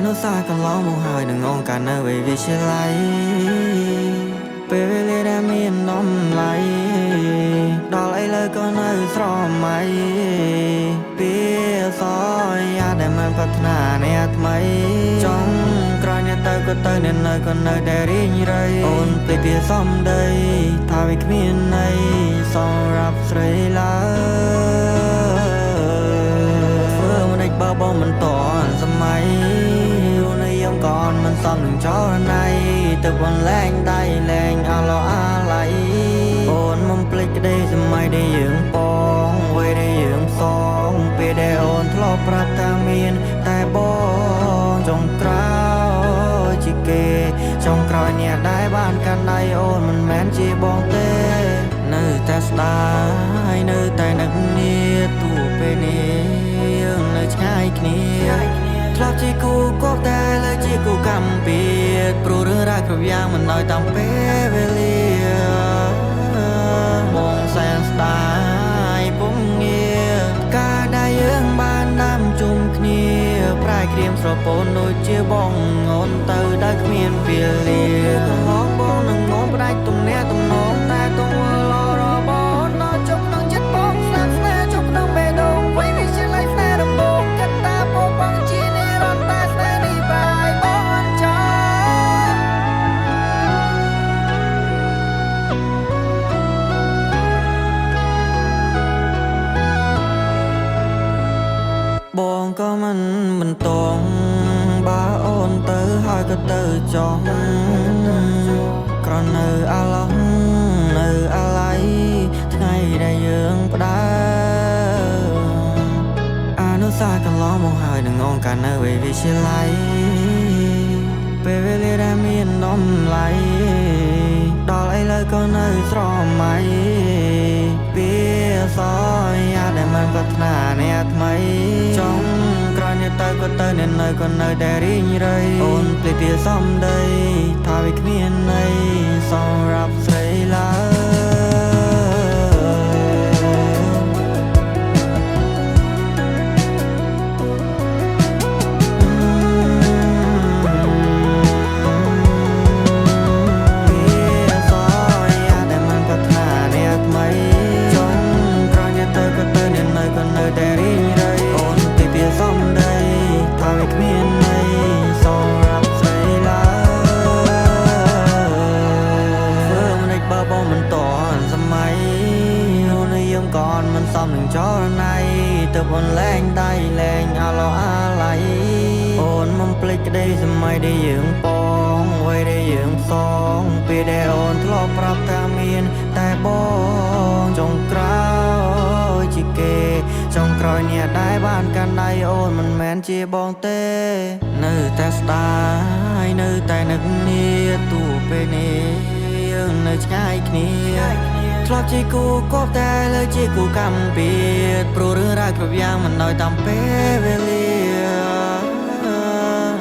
នុសាសន៍កន្លងមកហើយនឹងអង្គការនៅវិទ្យាល័យពេលវេលាដែលមានតម្លៃដល់ឥឡូវក៏នៅស្រមៃពីសយាដែលមិនប្រាថ្នាអ្នកថ្មីចង់ក្រោយអ្នកទៅក៏ទៅអ្នកនៅក៏នៅតែរីងរៃអូនភ្លេចពីសំដីថាវាគ្មានន័យសម្រាប់ស្រីឡើយធ្វើមិនដេចបើបងមិនតន់សម័យរស់នៅយើងក៏អត់មិនសមនឹងចរណៃទៅបងលែងដៃលែងអឡោអាឡៃអូនមិនភ្លេចក្តីសម័យដែលយើងបងវ័យដែលយើងផ្សងពេលដែលអូនធ្លាប់ប្រាប់ថាមានតែបងចុងក្រោយជាគេចុងក្រោយអ្នកដែលបានកាន់ដៃអូនមិនមែនជាបងទេនៅតែស្ដាយនៅតែនឹកនាទូពេលនេះយើងនៅឆ្ងាយគ្នាធ្លាប់ជាគូគប់តែលើជាគូកម្មពៀតព្រោះរឿងរ៉ាវគ្រប់យ៉ាងមិនដោយតាមពេលវេលាបងសែនស្ដាយពុំងារការដែលយើងបានដាំជុំគ្នាប្រែក្រៀមស្រពោនដូចជាបងអូនទៅដោយគ្មានពេលលាកន្លងបងនឹងងំផ្ដាច់ទំនាក់ទំនងតែទង្វើល្អរបស់អូនដល់ចុះក្នុងចិត្តបងស្នាមស្នេហ៍ចុះក្នុងបេះដូងវិញវាជាឡៃស្នេហ៍ដំបូងគិតតាពោបងជានិរន្តរ៍តែស្នេហ៍នេះប្រែបងអត់ចោល បងក៏មិនបន្តងបើអូនទៅហើយក៏ទៅចង់ក្រនៅអាឡោះនៅអាឡ័យថ្ងៃដែលយើងផ្ដើមអនុសាសន៍កន្លងមកហើយនឹងអង្គការនៅវិទ្យាល័យពេលវេលាដែលមានតម្លៃដល់ឥឡូវក៏នៅស្រមៃពីសយាដែលមិនប្រាថ្នាអ្នកថ្មីចង់ក្រោយអ្នកទៅក៏ទៅអ្នកនៅក៏នៅតែរីងរៃអូនភ្លេចពីសំដីថាវាគ្មានន័យសម្រាប់ស្រីឡើយ វាសយាដែលមិនប្រាថ្នាអ្នកថ្មីចុងក្រោយអ្នកទៅក៏ទៅអ្នកនៅក៏នៅតែរីងរៃអូនភ្លេចពីសំដីថាវាគ្មានន័យសម្រាប់ស្រីឡើយធ្វើមិនដេចបើបងមិនតន់សម័យរស់នៅយើងក៏អត់មិនសមនឹងចរណៃទៅបងលែងដៃលែងអឡោអាឡៃអូនមិនភ្លេចក្តីសម័យដែលយើងបងវ័យដែលយើងផ្សងពេលដែលអូនធ្លាប់ប្រាប់ថាមានតែបងចុងក្រោយជាគេចុងក្រោយអ្នកដែលបានកាន់ដៃអូនមិនមែនជាបងទេនៅតែស្ដាយនៅតែនឹកនាទូពេលនេះយើងនៅឆ្ងាយគ្នាធ្លាប់ជាគូគប់តែលើជាគូកម្មពៀតព្រោះរឿងរ៉ាវគ្រប់យ៉ាងមិនដោយតាមពេលវេលា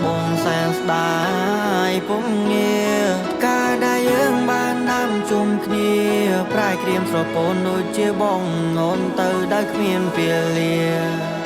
បងសែនស្ដាយពុំងារការដែលយើងបានដាំជុំគ្នាប្រែក្រៀមស្រពោនដូចជាបងអូនទៅដោយគ្មានពេលលា